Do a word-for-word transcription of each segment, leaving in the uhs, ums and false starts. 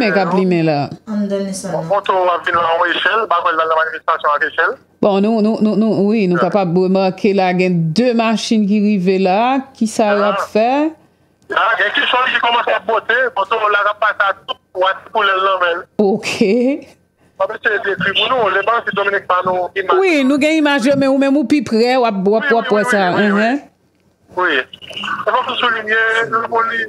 Men k ap limen la. Anndan Nissan nan. Moto a vin la yon echèl, pa kwè l nan manifestasyon ak echèl. Bon, nou, nou, nou, nou, wi, nou kapab remake la, gen de machin ki rive la, ki sa y ap fè? La, gen kichòy ki kòmanse ap bote, moto la k ap pase a tout, w a ti koulè l nan men l. Ok. M ap eseye dekri pou nou, le pa si Dominique ba nou imaj. Wi, nou gen imaj yo, men ou menm ou pi prè, w ap, w ap, w ap wè sa. Wi, wi, wi, wi. Wi. E fòk nou soulinye, lapolis.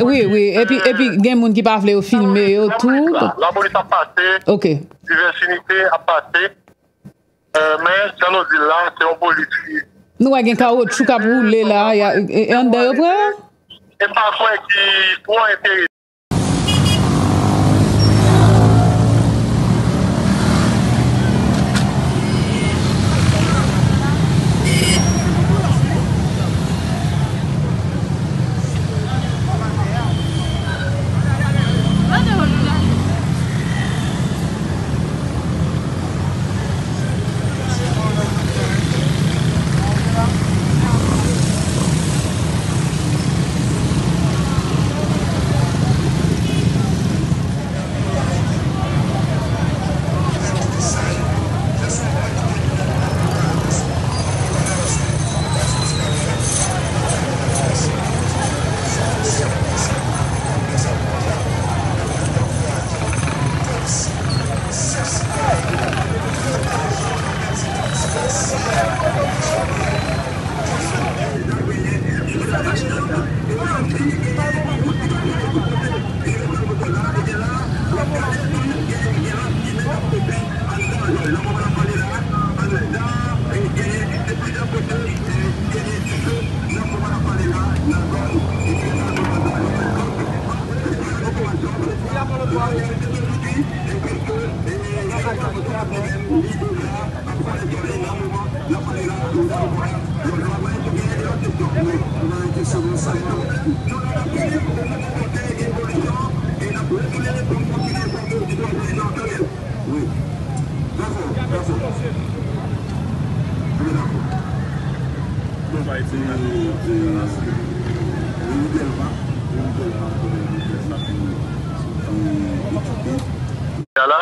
Wi, wi. Epi, epi gen moun ki pa vle yo filme yo tou. Lapolis ap pase. Ok. Divès inite ap pase. Eh, men, jan nou di l la, se yon polis ki... Nou wè gen kawotchou k ap woule la, y a, e, e anndan yo pran? E pa kwè ki twò enterese.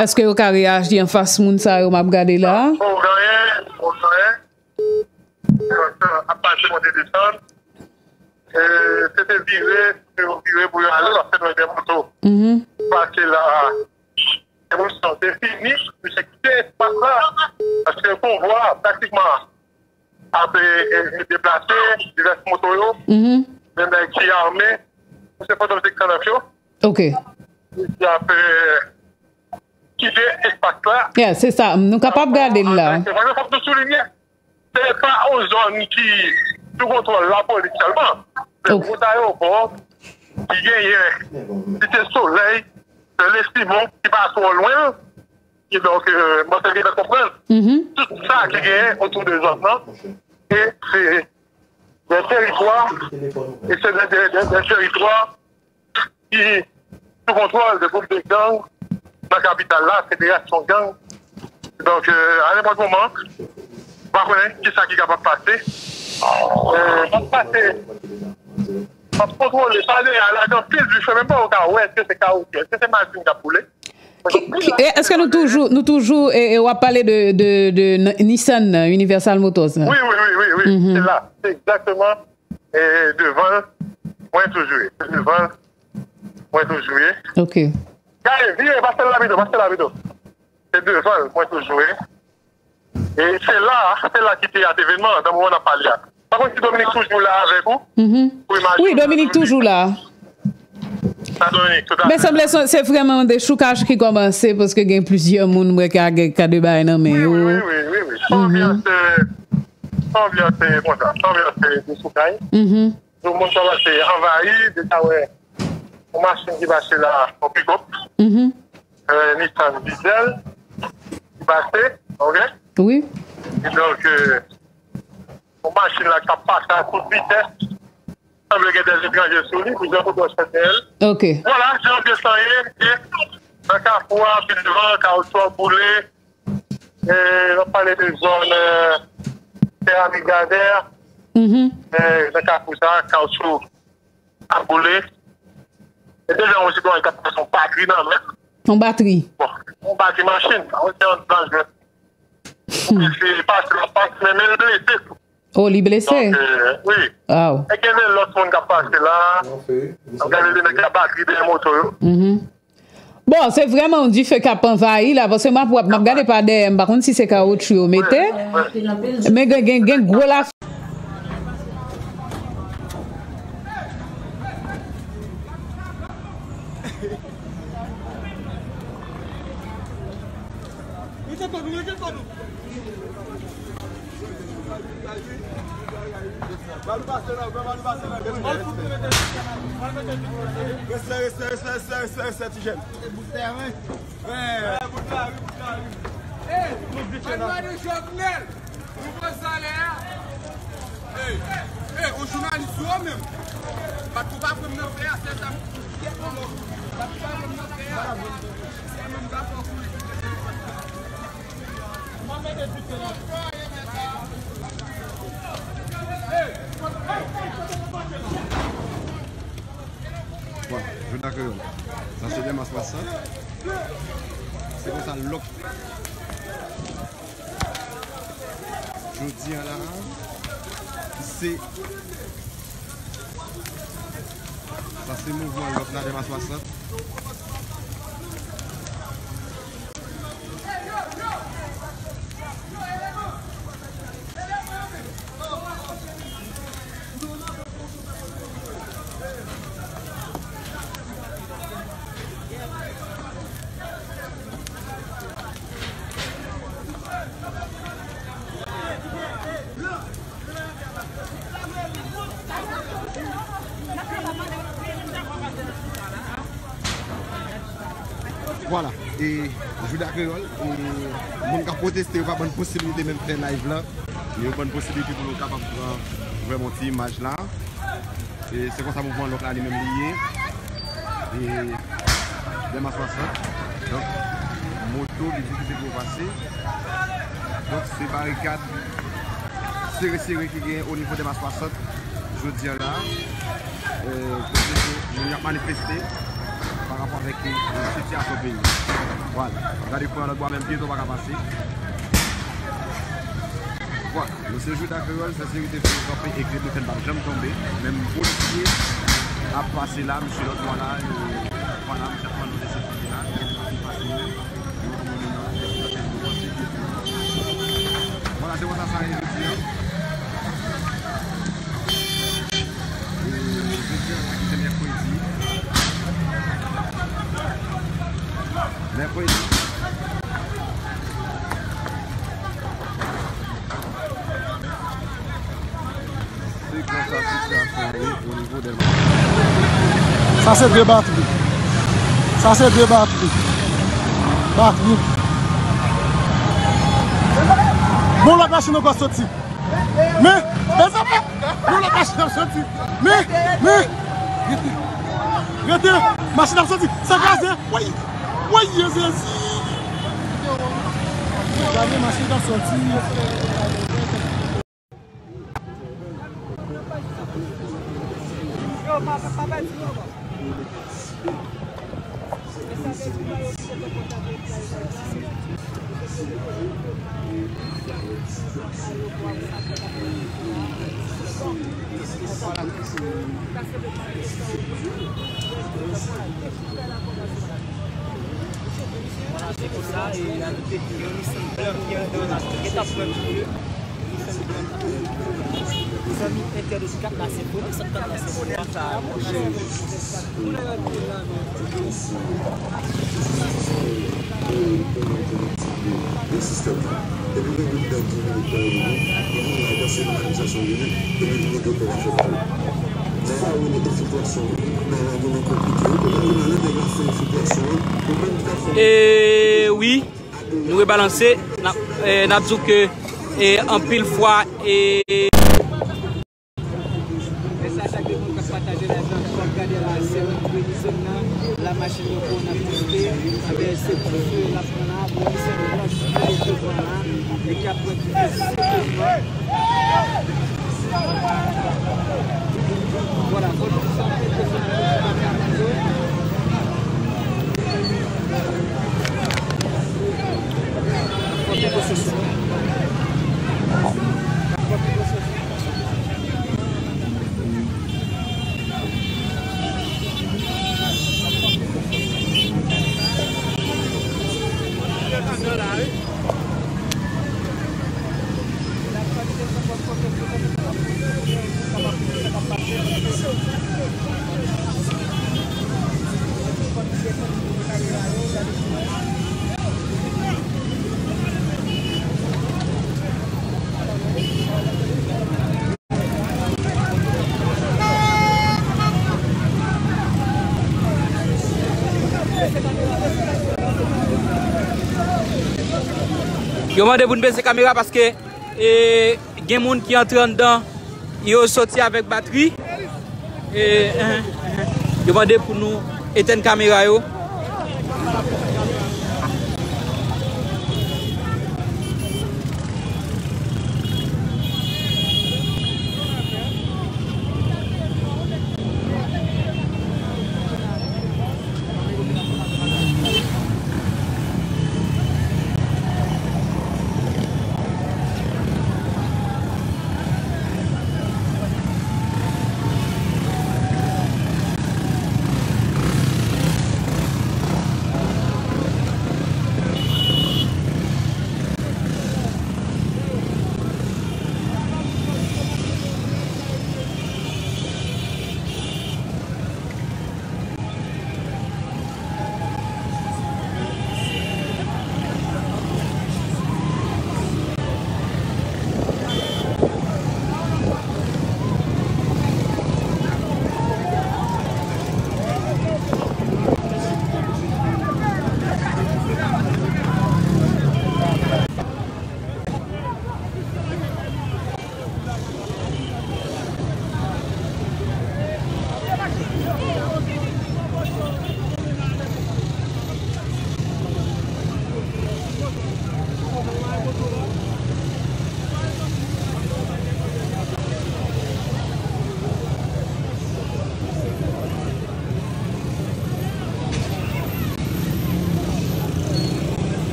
Èske yo ka reyaji anfas moun sa yo m ap gade la a? Bon, gen anyen, bon, gen anyen. Ap pase monte desann. E, se te vire, se yo vire pou yo ale, paske nou gen moto. Mhm. Pase la a. E moun sa te fini, misye kite espas la. Paske konvwa a, pratikman, ap, e, e, deplase, divès moto yo. Mhm. Gen nèg ki ame. Se Fantom Six Cent Neuf yo. Ok. Misye ap, e, kite espas la. Yeah, se sa. Nou kapab gade l la. Fòk nou soulinye. Se pa yon zòn ki sou kontwòl lapolis sèlman. Se wout ayewopò ki genyen Site Solèy, Lè Simon, ki pa twò lwen. Kidonk, euh, mwen, se gentan konprann tout sa ki genyen otou de zòn nan. E se de teritwa, e se de, de, de, de teritwa ki sou kontwòl de gwoup de gang nan kapital la, federasyon gang. Donk, euh, a nenpòt moman, m pa konnen kisa ki kapab pase. Euh, m ap pase, m ap kontwole, sa deja la, gen anpil dife, menm pa ou ka wè, èske se kawoutchou, èske se machin k ap boule. Ki, ki, e, èske nou toujou, nou toujou, e, e, w ap pale de, de, de N-, Nissan nan, Universal Motors nan? Wi, wi, wi, wi, wi. Se la, se egzakteman, e, devan l, mwen toujou ye. Se devan l, mwen toujou ye. Ok. Gade, vire, pase l la pito, pase l la pito. Se devan l, mwen toujou ye. E se la, se la ki teyat evènman an, nan moman n ap pale a. Pa konn si Dominique toujou la avèk ou? Mhm. Wi, Dominique toujou la. Sa Dominique, tout à fait. Men sanble se, se vrèman yon dechoukaj ki kòmanse, paske gen plizyè moun, m wè, ki gen ka de bagay nan men yo. Wi, wi, wi, wi, wi. Se yon anbyans, euh, se yon anbyans, euh, konsa. Se yon anbyans, euh, dechoukay. Mhm. Tout moun kòmanse anvayi, deja wè yon machin ki pase la, yon pick-up. Mhm. Euh, Nissan Diesel ki pase, ok? Wi. E donk, euh, yon machin la k ap pase a tout vitès. Sanble gen de etranje sou li, plizyè kote w chèche l. Ok. Vwala, se yon de san ye, e nan kafou a, pi devan, kawoutchou ap boule. E, n ap pale de zòn, euh, Seramik Gazè. Mhm. E, nan kafou sa, kawoutchou ap boule. E deja yon sitwayen k ap pase yon batri nan men l. Yon batri? Bon, yon batri machin. Yon ti an danjre. Pou li pase, l ap pase, men, men l blese tou. Oh, li blese? Donk, euh, wi. Aw. E gen de lòt moun k ap pase la. N ap gade de nèg k ap batri dèyè moto yo. Mhm. Bon, se vrèman yon dife k ap anvayi la, paske m ap wè, m ap gade pa dèyè, m pa konn si se kawotchou yo mete. Wi, wi. Men gen, gen, gen gwo la. Respè, respè, respè, respè, respè, ti jèn. Hey, nou vin fè nan. Nouvo salè a. Ey, ey, ey, ou jounalis ou menm. Bat ou pa fè m nan fè a, se sa m di. Bat ou pa fè m nan fè a. Se menm dakò pou li. Mwen mete tout nan. Bon, Jouda Kreyòl. Sa se Dèmas Pwasan. Se konsa lòk. Jodi a la, se, sa se mouvman lòk la, Dèmas Pwasan. Vwala, e Jouda Kreyòl, e moun k ap pwoteste yo pa ban n posiblite menm fè live la. Yo ban n posiblite pou nou kapab pran vrèman ti imaj la. E se konsa mouvman lòk la li menm li ye. E Dèmas Pwasan. Donk, moto li difisil pou yo pase. Donk, se barikad sere sere ki gen o nivo Dèmas Pwasan jodi a la. E, kote ke moun y ap manifeste pa rapò avèk, e, sitiyasyon peyi. Vwala. Gade kwen lòt bò a menm pyeton pa ka pase. Vwala. Mesye Jouda Kreyòl, senserite fè yo kanpe, eklèbouken pa janm tonbe. Menm polisye ap pase la, mesye lòt bò la, yo, vwala, misye ap pran nou de sekirite la, yo pase menm. Yo kòmande nan, yo pase, yo pase. Vwala, se konsa sa ye jodi a. E, jodi a la ki se mèkredi. Mèkredi. Se konsa sitiyasyon an ye o nivo Dèlma. Sa se de batri. Sa se de batri. Batri. Bon, lòt machin ankò soti. Men, mezanmi, yon lòt machin ap soti. Men, men, rete, rete, machin ap soti. Sa kraze. Woy, woy, Jezi. Gade machin k ap soti. Vwala, se konsa, e la nou te di yon Nissan blan ki anndan la, ki t ap pran fye. Zanmi entènot k ap pase, konnen sa k ap pase pou mwen sa a, monchè. Nan sistèm nan. Epi gen yon nèg ki vini pran yo, li vini la, panse nan manifestasyon li ye, epi vini gen kòb a fè pou yo. Sa yo rele enfiltrasyon, wi. Men la gen yon konplike, kote kounye a la nèg la fè enfiltrasyon an, pou menm fè fòm. E wi. Nou rebalanse, n ap, eh, n ap di w ke, eh, anpil fwa, eh, mèsi a chak de moun k ap pataje live la, k ap gade la, se Wilson nan, la machin nan pou n ap teste, avè se dife l ap pran la, bon, Wilson blanch, li te pran la, li k ap pran dife sètènman. Vwala, fò nou santi ke se yon moun ki pa fè atann yo. Yo mande pou n bese kamera paske, e, gen moun ki antre anndan, yo soti avèk batri. E, eh, eh, yo mande pou nou etèn kamera yo.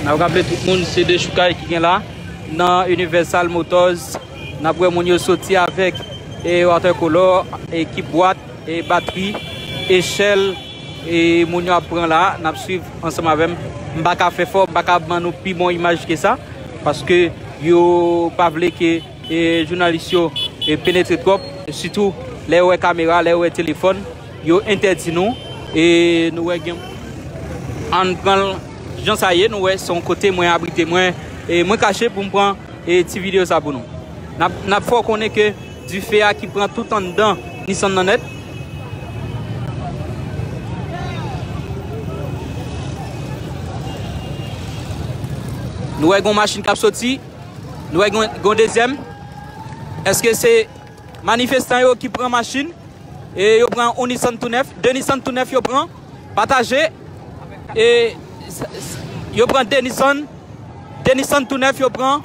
N ap raple tout moun, se dechoukay ki gen la nan Universal Motors. N ap wè moun yo soti avèk, e, watercolor, ekip bwat, e, batri, echèl, e, moun yo ap pran la. N ap swiv ansanm avè m. M pa ka fè fò, m pa ka ban nou pi bon imaj ke sa, paske yo pa vle ke e jounalis yo, e, penetre twòp, sitou lè yo wè kamera, lè yo wè telefòn, yo entèdi nou, e nou wè gen, ann pran l jan sa ye, nou wè se yon kote mwen abrite mwen, e mwen kache pou m pran, e, ti videyo sa pou nou. N ap, n ap fè w konnen ke dife a ki pran tout anndan Nissan nan nèt. Nou wè gen yon machin k ap soti. Nou wè gen, gen yon dezyèm. Èske se manifestan yo ki pran machin? E yo pran yon Nissan tou nèf, de Nissan tou nèf yo pran. Pataje. E s- s- yo pran de Nissan. De Nissan tou nèf yo pran.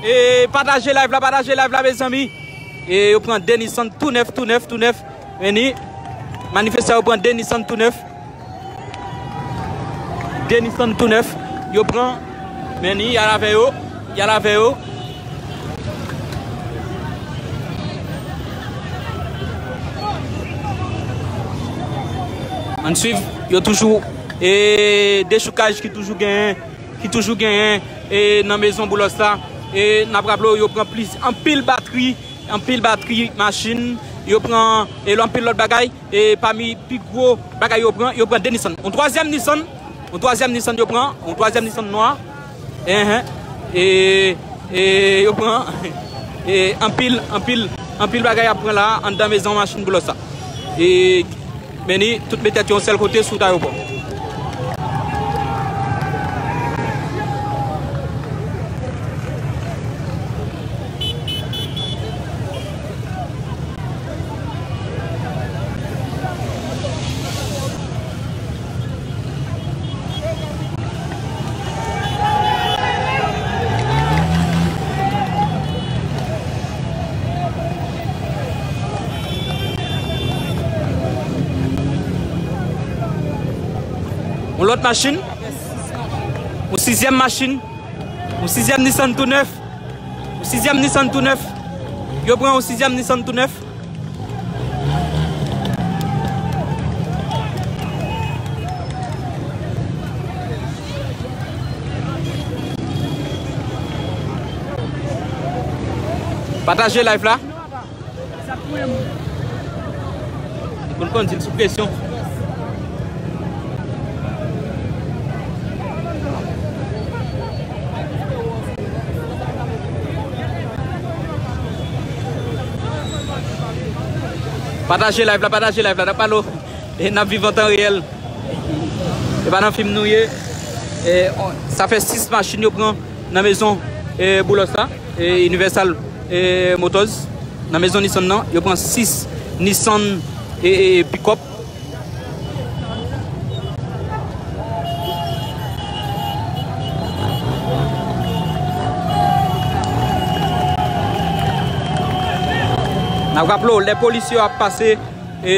E pataje live la, pataje live la, mezanmi. E yo pran de Nissan tou nèf, tou nèf, tou nèf. Vini. Manifestan yo pran de Nissan tou nèf. De Nissan tou nèf, yo pran. Men ni, y al avè yo, y al avè yo. Ann swiv, yo toujou, e, dechoukaj ki toujou genyen, ki toujou genyen, e, nan mezon Boulos la. E n ap raple w, yo pran plis, anpil batri, anpil batri machin, yo pran, e, anpil lòt bagay. E pami pi gwo bagay yo pran, yo pran de Nissan. Yon twazyèm Nissan, yon twazyèm Nissan yo pran, yon twazyèm Nissan nwa. Enhen. E, e yo pran, e anpil, anpil, anpil bagay ap pran la anndan mezon machin Boulos la. E men ni tout met tèt yo yon sèl kote sou wout ayewopò. Lòt machin. Yon sizyèm machin. Yon sizyèm Nissan tou nèf. Yon sizyèm Nissan tou nèf. Yo pran yon sizyèm Nissan tou nèf. Pataje live la. Li konn kondui l sou presyon. Pataje live la, pataje live la, n ap pale w. E n ap viv an tan reyèl. E pa nan fim nou ye. E, on, sa fè sis machin yo pran nan mezon, e, Boulos la, e, Universal, e, Motors. Nan mezon Nissan nan, yo pran sis Nissan, e, e, pikòp. N ap raple w, lè polis yo ap pase, e,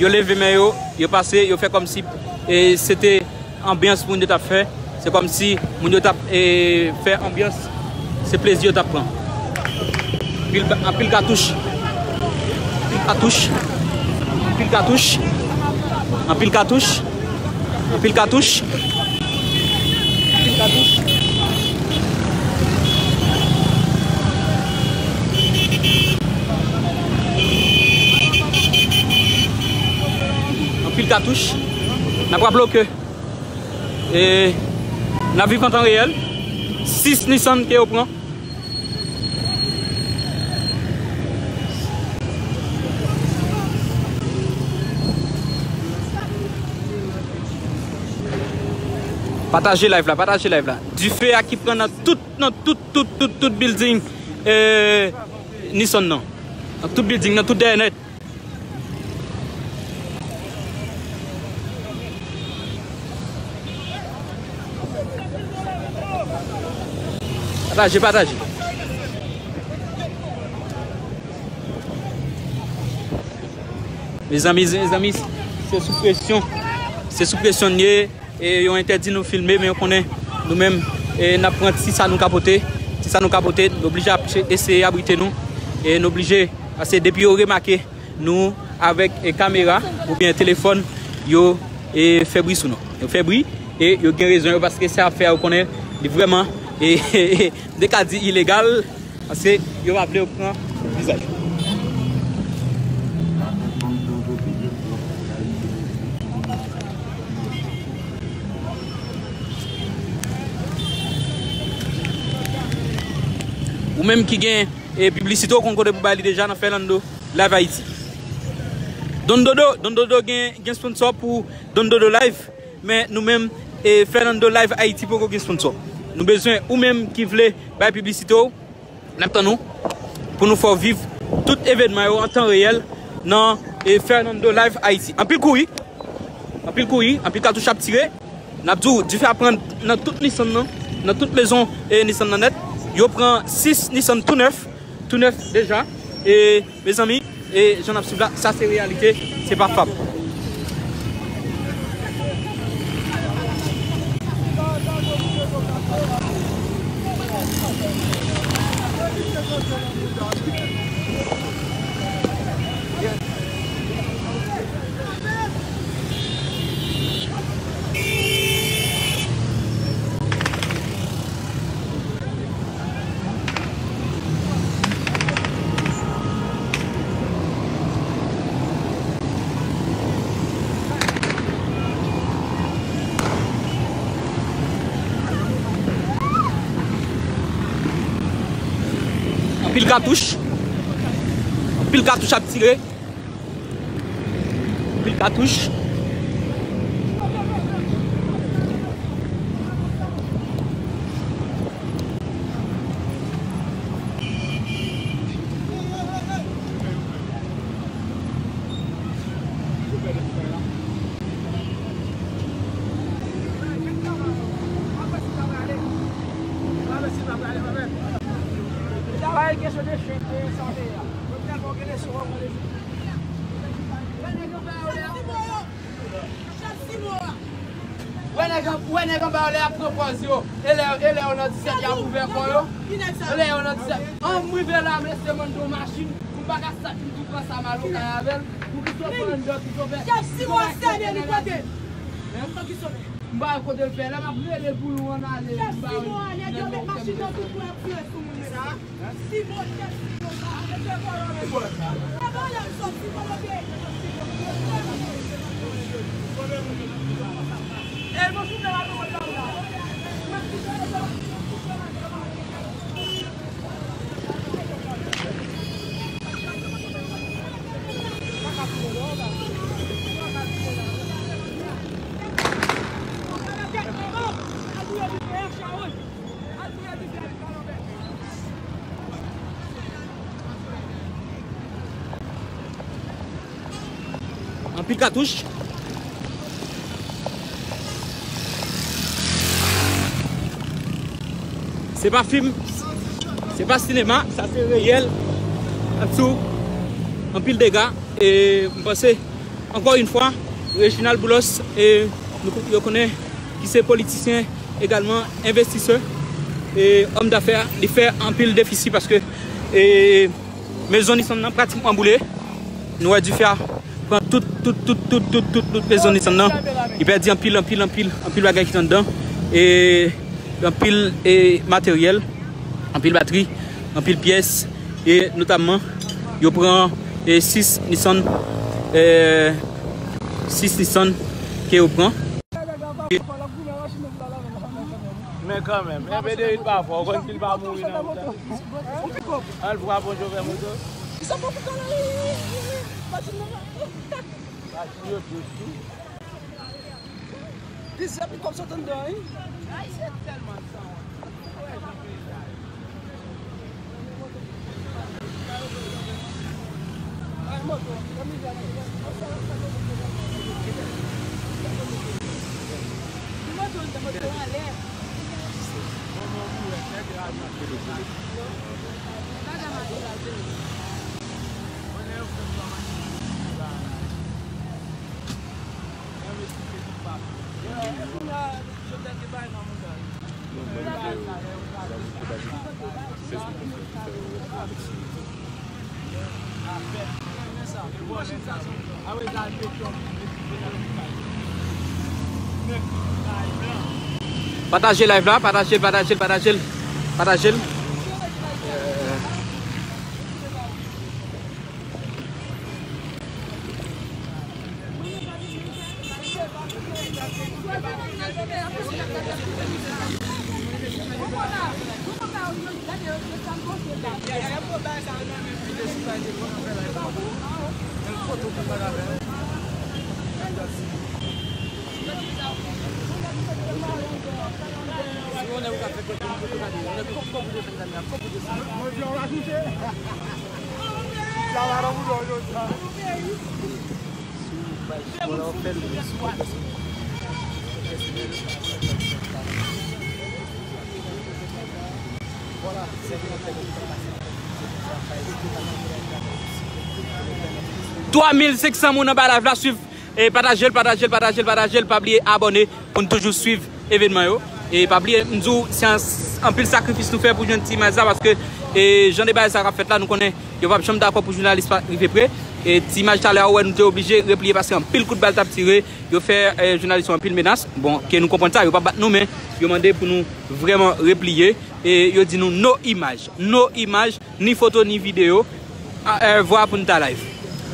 yo leve men yo, yo pase, yo fè kòmsi, e, se te anbyans moun yo t ap fè. Se kòmsi moun yo t ap, e, fè anbyans. Se plezi yo t ap pran. Anpil, anpil katouch. Anpil katouch. Anpil katouch. Anpil katouch. Anpil katouch. Anpil katouch. Anpil katouch. N ap raple w ke E, n ap viv an tan reyèl. Sis Nissan ke yo pran. Pataje live la, pataje live la. Dife a ki pran nan tout, nan tout, tout, tout, tout building, e, Nissan nan. Nan tout building, nan tout dèyè nèt. Pataje, pataje. Mezanmi, mezanmi, se sou presyon. Se sou presyon n ye. E yo entèdi nou filme, men yo konnen nou menm, e n ap pran ti sa nou ka pote. Ti sa nou ka pote, nou oblije ap eseye abrite nou. E nou oblije, paske depi yo remake nou avèk, e, kamera oubyen telefòn, yo, e, fè bri sou nou. Yo fè bri, e yo gen rezon yo, paske sa y ap fè a, yo konnen li vrèman, e, e, e, m te ka di ilegal, paske yo pa vle yo pran vizaj. Ou menm ki gen, e, piblisite w konn kote pou bay li deja nan Fernando Live Haïti. Don Dodo, Don Dodo gen, gen sponsor pou Don Dodo Live, men nou menm, e, Fernando Live Haïti poko gen sponsor. Nou bezwen ou menm ki vle bay piblisite w, n ap tann ou pou nou fè w viv tout evènman yo an tan reyèl nan, e, Fernando Live Haïti. Anpil kouri, anpil kouri, anpil katouch ap tire. N ap di w, dife ap pran nan tout Nissan nan, nan tout mezon, e, Nissan nan nèt. Yo pran sis Nissan tou nèf, tou nèf deja. E, mezanmi, e, jan n ap swiv la, sa se reyalite, se pa fab. Anpil katouch. Anpil katouch ap tire. Anpil katouch. Nèg an, ou wè nèg anba yo lè y ap pran pòz yo. E lè, e lè yo nan disèt, y ap ouvè kò yo. E lè yo nan disèt. An m rive la, mesye, m anndan yon machin. M pa ka sot m tou pran sa malokay avè l. Poukisa w pa anndan, poukisa w fè? Chèf Simon ap sènen li kote? M pa wè kote l fè. Lè m ap rele l pou nou ann ale. Chèf Simon, nèg yo met machin nan tout kwen ap tire sou moun, mesye. Anpil katouch. Se pa fim, se pa sinema, sa se reyèl. Anpil dega, e m panse, ankò yon fwa, Reginald Boulos, e nou, yo konnen ki se politisyen, egalman envestisè, e òm dafè, li fè anpil defisi paske, e, mezon Nissan nan pratikman boule. Nou wè dife a pran tout, tout, tout mezon Nissan nan. Li pèdi anpil, anpil, anpil, anpil bagay ki t anndan. E anpil, e, materyèl, anpil batri, anpil pyès. E notamman, yo pran, e, sis Nissan, e, sis Nissan ke yo pran. Men kanmenm, men Federik pa fò, ou konn si l pa mouri nan moto. An l frape yon chofè moto. Machin yo dous tou. Plizyè pikòp sot anndan, wi. Pataje live la, pataje l, pataje l, pataje l, pataje l. Twa mil senk san moun anba live la, swiv e pataje l, pataje l, pataje l, pataje l. Pa bliye abòne pou n toujou swiv evènman yo. E pa bliye, m di w, se an, anpil sakrifis nou fè pou jwenn ti imaj sa, paske, e, jan de bagay sa k ap fèt la, nou konnen yo p ap janm dakò pou jounalis pa rive pre. E ti imaj talè a, ou wè nou te oblije repliye paske anpil kout bal t ap tire. Yo fè, e, jounalis yo anpil menas. Bon, ke nou konprann sa, yo p ap bat nou, men yo mande pou nou vrèman repliye. E yo di nou no imaj, no imaj, ni foto, ni videyo. A, e, vwa pou n ta live.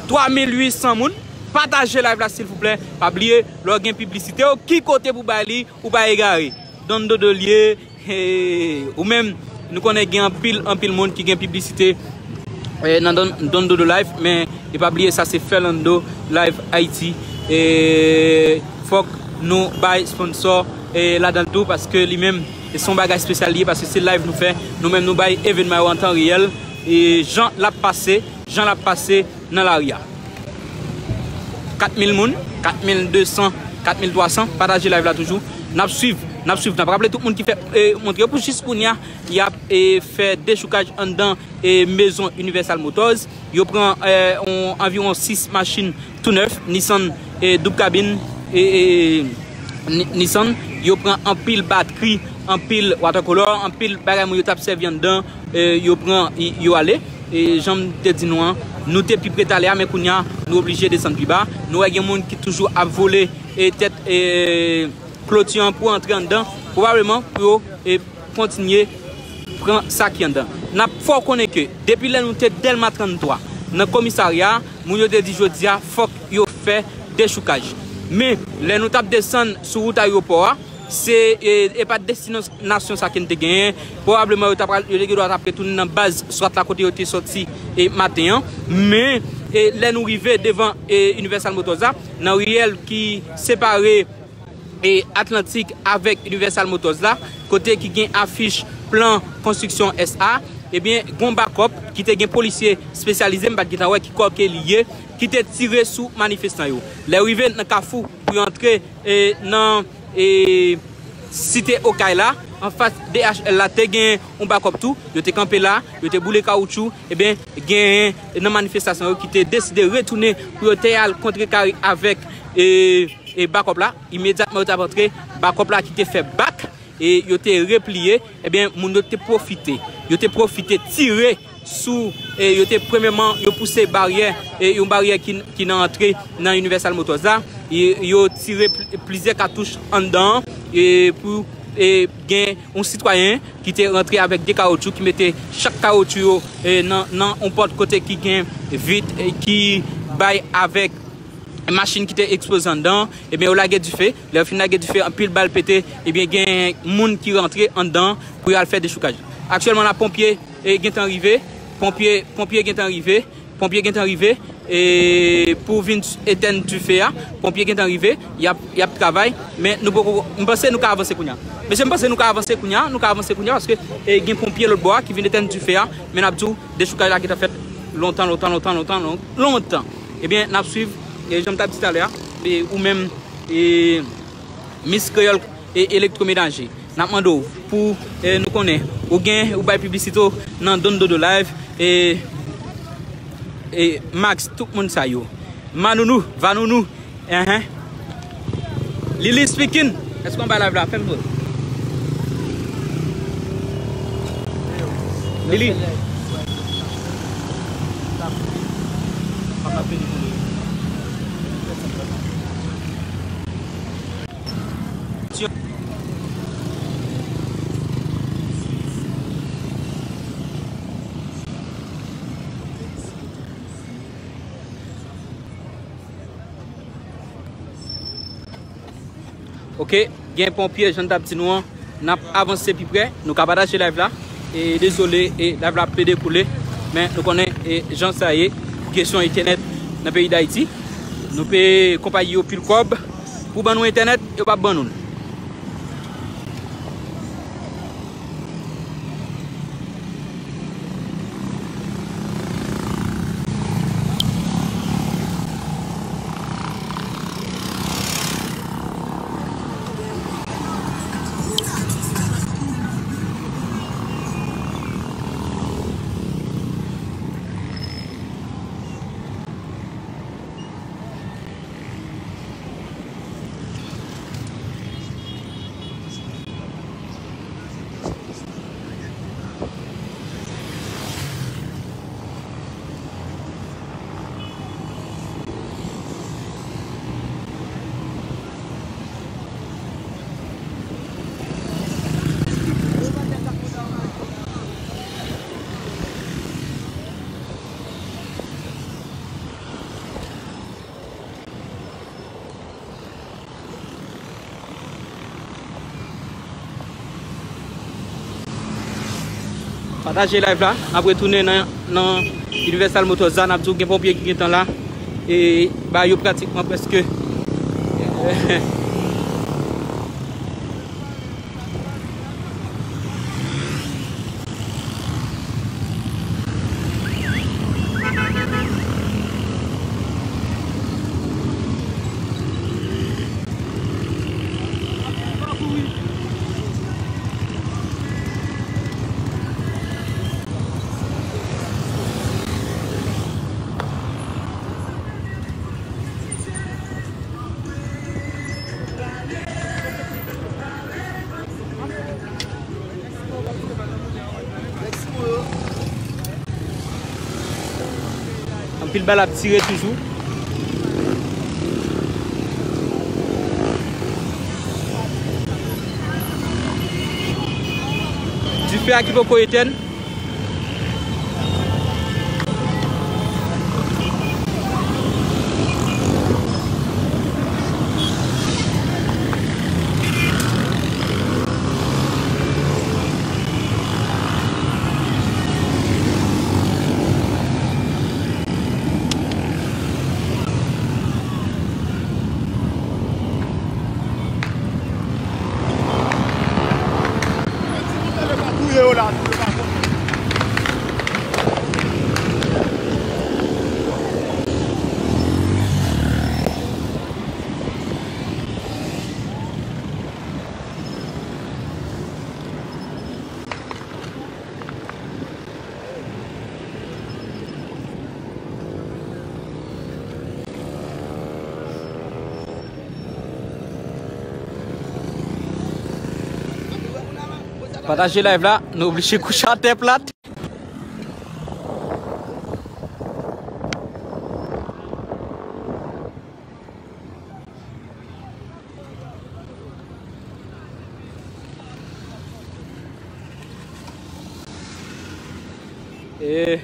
Twa mil uit san moun, pataje live la silvouplè. Pa bliye, lè w gen piblisite, ki kote pou bay li, ou pa egare. Dondodo l ye, e, ou menm, nou konnen gen anpil, anpil moun ki gen piblisite, e, nan Don, Dondodo Live, men e pa bliye sa se Ferlando Live Haiti. E fòk nou bay sponsor, e, ladan l tou, paske li menm, e se yon bagay espesyal li ye, paske se live nou fè. Nou menm, nou bay evènman yo an tan reyèl. E jan l ap pase, jan l ap pase nan lari a. Kat mil moun, kat mil de san, kat mil twa san, pataje live la toujou. N ap swiv, n ap swiv, n ap raple tout moun ki fè, e, montre yo pou jis kounye a, y ap, e, fè dechoukaj anndan, e, mezon Universal Motors. Yo pran, e, on, anviwon sis machin tou nèf, Nissan, e, doub kabin, e, e, Ni- Nissan, yo pran anpil batri, anpil watercolor, anpil bagay moun yo t ap sèvi anndan, e, yo pran, y- yo ale. E jan m te di nou an, nou te pi pre talè a, men kounye a, nou oblije desann pi ba. Nou wè gen moun ki toujou ap vole e tèt e kloti an pou antre anndan, pwobableman pou yo e kontinye pran sa ki anndan. N ap fè w konnen ke depi lè nou te Dèlma trannntwa nan komisarya a, moun yo te di jodi a fòk yo fè dechoukaj. Men, lè nou t ap desann sou wout ayewopò a, se e, e pa destinasyon sa ke n te genyen. Pwobableman, yo t ap, yo te gen dwa t ap retounen nan baz swat la kote yo te sòti e maten an. Men, e lè nou rive devan e Universal Motors la, nan riyèl ki separe e Atlantic avèk Universal Motors la, kote ki gen afich plan konstriksyon S A, ebyen, gen yon bakòp ki te gen polisye espesyalize, m pa t gentan wè ki kò ke li ye, ki te tire sou manifestan yo. Lè yo rive nan kafou pou yo antre e nan e site Okay la, anfas D H L la, te gen yon bakòp tou, yo te kanpe la, yo te boule kawoutchou, ebyen, gen nan manifestasyon yo ki te deside retounen pou yo te al kontrekare avèk e e bakòp la, imedyatman yo t ap antre, bakòp la ki te fè bak, e yo te repliye, ebyen, moun yo te pwofite. Yo te pwofite tire sou, e yo te, premyèman, yo pouse baryè, e yon baryè ki, ki nan antre nan Universal Motors la, e yo tire pl- plizyè katouch anndan, e pou e gen yon sitwayen ki te rantre avèk de kawotchou, ki mete chak kawotchou yo e nan, nan yon pòt kote ki gen vit, e ki bay avèk machin ki te eksploze anndan, ebyen, yo lage dife. Lè yo fin lage dife, anpil bal pete, ebyen, gen moun ki rantre anndan pou yo al fè dechoukaj. Aktyèlman, la, ponpye e gentan rive, ponpye, ponpye gentan rive, ponpye gentan rive e pou vin etèn dife a, ponpye gentan rive, y ap, y ap travay, men nou poko, m panse nou ka avanse kounye a. Mesye, m panse nou ka avanse kounye a, nou ka avanse kounye a, paske e gen ponpye lòt bò a ki vin etèn dife a, men n ap di w, dechoukaj la gentan fèt lontan, lontan, lontan, lontan, lon- lontan. Ebyen, n ap swiv, e jan m t ap di talè a, e ou menm, e Miss Kreyòl e Elektwomenaje, n ap mande w pou e nou konnen, ou gen, ou bay piblisite w nan Don Dodo Live, e e Max, tout moun sa yo. Manounou, Vanounou, enhen. Lili speaking. Èske w anba live la? Fè m konnen. Lili. Ok, gen ponpye, jan n t ap di nou an, n ap avanse pi pre, nou ka pataje live la. E dezole, e live la ap plede koule, men nou konnen e jan sa ye, kesyon entènèt nan peyi Dayiti. Nou peye konpayi yo pil kòb pou ban nou entènèt, yo p ap ban nou l. Pataje live la, n ap retounen nan, nan Universal Motors la, n ap di w gen ponpye ki gentan la, e ba yo pratikman prèske. Pil bal ap tire toujou. Dife a ki poko etèn. Pataje live la, nou oblije kouche atè plat. E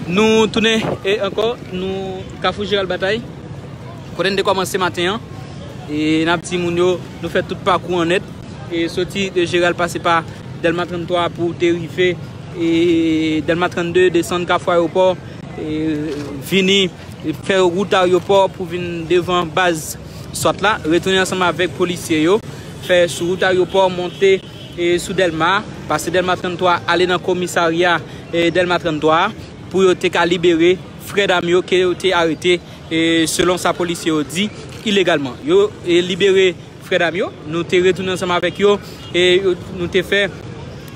Nou tounen e ankò, nou Kafou Jeral Batay. Kote n te kòmanse maten an, e n ap di moun yo, nou fè tout pakou an nèt. E soti de Jeral, pase pa Dèlma tranntwa pou te rive e Dèlma trannde, desann Kafou Ayewopò, e vini fè wout Ayewopò pou vin devan baz swat la, retounen ansanm avèk polisye yo, fè sou wout Ayewopò, monte e sou Dèlma, pase Dèlma tranntwa, ale nan komisarya e Dèlma tranntwa, pou yo te ka libere frè dam yo ke yo te arete, e selon sa polisye yo di, ilegalman. Yo e libere frè dam yo, nou te retounen ansanm avèk yo, e yo, nou te fè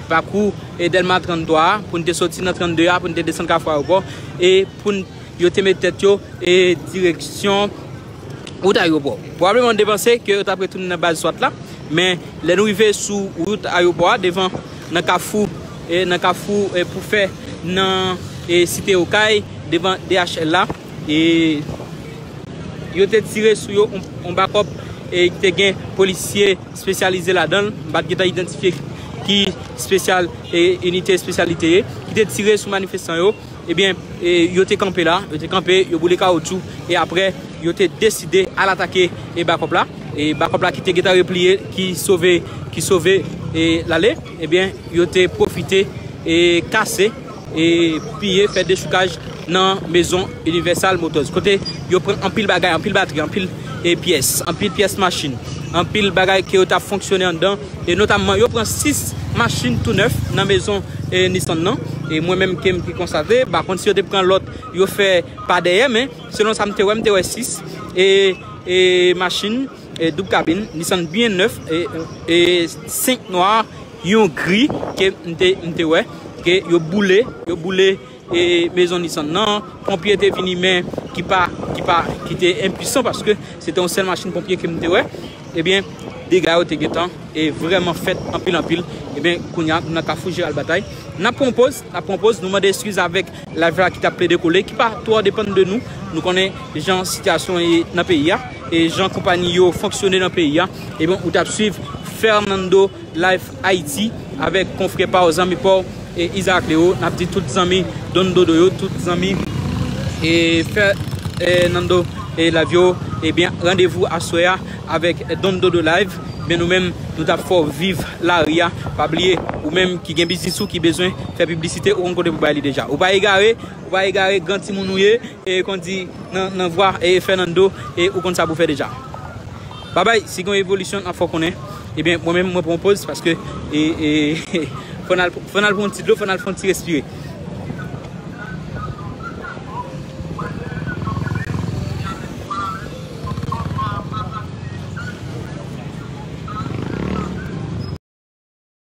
pakou e Dèlma tranntwa a, pou n te soti nan trannde a, pou n te desann Kafou Ayewopò, e pou n, yo te met tèt yo e direksyon wout Ayewopò. Pwobableman, n te panse ke yo t ap retounen nan baz swat la, men lè nou rive sou wout Ayewopò a, devan, nan Kafou, e nan Kafou e pou fè nan e Site Okay, devan D H L la, e yo te tire sou yo on, on bakòp, e ki te gen polisye espesyalize ladan l. M pa t gentan idantifye ki espesyal e inite espesyalite ye, ki te tire sou manifestan yo. Ebyen, e yo te kanpe la, yo te kanpe, yo boule kawotchou, e apre, yo te deside al atake e bakòp la. E bakòp la ki te gentan repliye, ki sove, ki sove e l ale, ebyen, yo te pwofite e kase, e piye, fè dechoukaj nan mezon Universal Motors, kote yo pran anpil bagay, anpil batri, anpil e pyès, anpil pyès machin, anpil bagay ke yo t ap fonksyone anndan, e notamman yo pran sis machin tou nèf nan mezon e Nissan nan. E mwen menm ke m ki konstate, pa kont si yo te pran lòt, yo fè pa dèyè, men selon sa m te wè, m te wè sis e, e machin e doub kabin, Nissan byen nèf, e, e senk nwa, yon gri ke m te, m te wè, ke yo boule, yo boule e mezon Nissan nan. Ponpye te vini, men ki pa, ki pa, ki te enpwisan, paske se te yon sèl machin ponpye ke m te wè. Ebyen, dega yo te gentan e vrèman fèt anpil anpil. Ebyen, kounye a, nou nan Kafou Jeral Batay. N ap pran poz, n ap pran poz, nou mande eskiz avèk live la ki t ap plede kole, ki pa twò depann de nou. Nou konnen jan sitiyasyon ye nan peyi a, e jan konpayi yo fonksyone nan peyi a. Ebyen, ou t ap swiv Fernando Live Haïti avèk konfrè pa w, zanmi pa w, e Isaac Léo. N ap di tout zanmi Don Dodo yo, tout zanmi e Fernando e Live yo, ebyen, randevou aswè a avèk Don Dodo Live. Men nou menm, nou t ap fè w viv lari a. Pa bliye, ou menm ki gen biznis ou ki bezwen fè piblisite, ou konn kote pou bay li deja. Ou pa egare, ou pa egare, gran timoun ou ye, e kon di nan, nan vwa e Fernando, e ou konn sa pou fè deja. Babay, si gen evolisyon, n ap fè w konnen. Ebyen, mwen menm, mwen pran poz paske e, e, fò n al, fò n al pran yon ti dlo, fò n al fè yon ti respire.